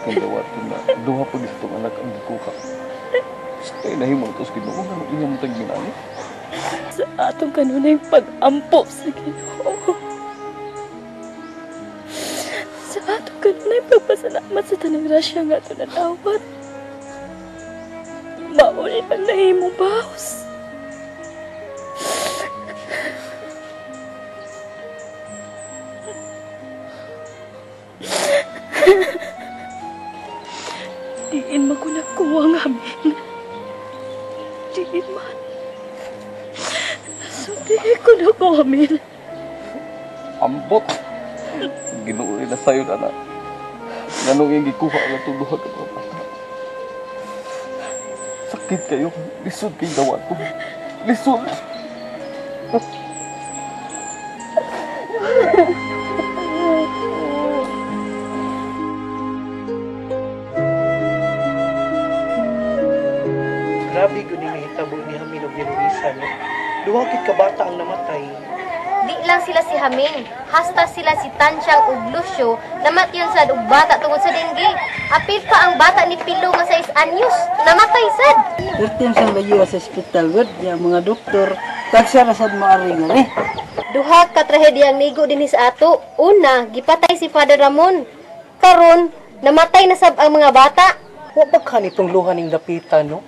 kang dawaton na duha pa gid itong anak ang gikuha. Kaya nahimo na to sa Ginoo, nga iyang matag ginani. Sa atong kanunay pag-ampo sa Ginoo. Sa atong kanunay pagpasalamat sa tanang grasya nga ato nadawat. Mauli ang nahimong baos. Diin man ko nagkuha ng amin. Diin man. So, diin ko nakuha amin. Ambot! Ginoo na sayo na na. Nganong iyang gikuha ang atong duha ka mga bata. Sakit kayo. Lisod kayo dawa ko. Lisod! Grabe gud ni nahitabo ni Hamin og ni Luisa, no? Duha kit ka bata ang namatay. Di lang sila si Hamin, hasta sila si Tansyang ug Lucio namatyon sad og bata tungod sa dengue. Apil pa ang bata ni Pilo nga 6 anyos, namatay sad. Pertin sang layo sa ospital gud, ya mga doktor, tagsa ra sad moari ngani. Duha ka trahedya ang nigo dinhi sa ato. Una, gipatay si Father Ramon. Karon, namatay na sab ang mga bata. Wa ba ka nitong luha ning dapita, no?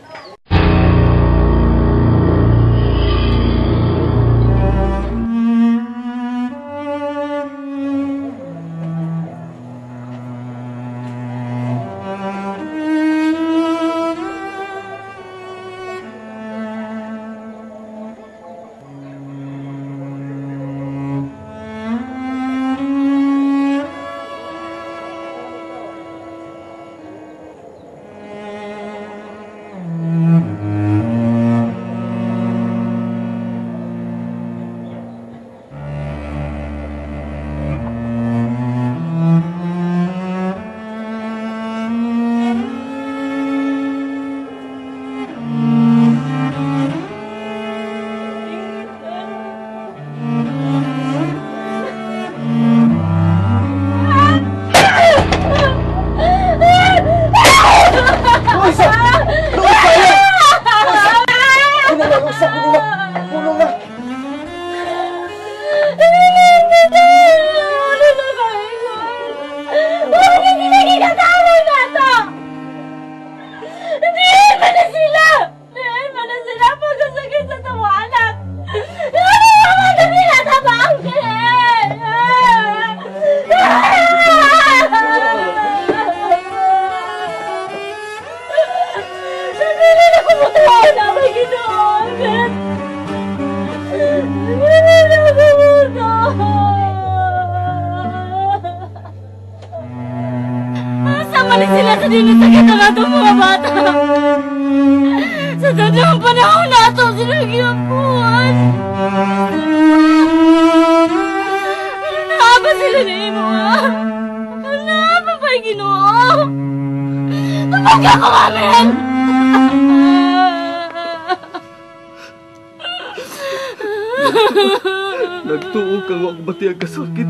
Nagtuo kang wag bati ang kasakit.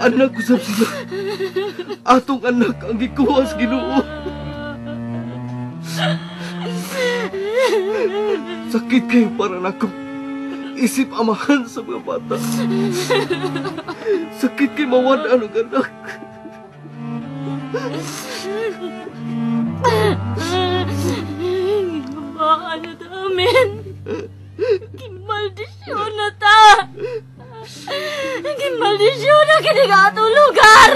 Anak ko sab sila. Atong anak ang gikuha sa Ginoo. Sakit kayo para nako. Isip amahan sa mga bata. Sakit kay mawad-an ang anak. Ginabaan na ta, amin. Ginmaldisyon na ta. Ginmaldisyon na kini nga atong lugar.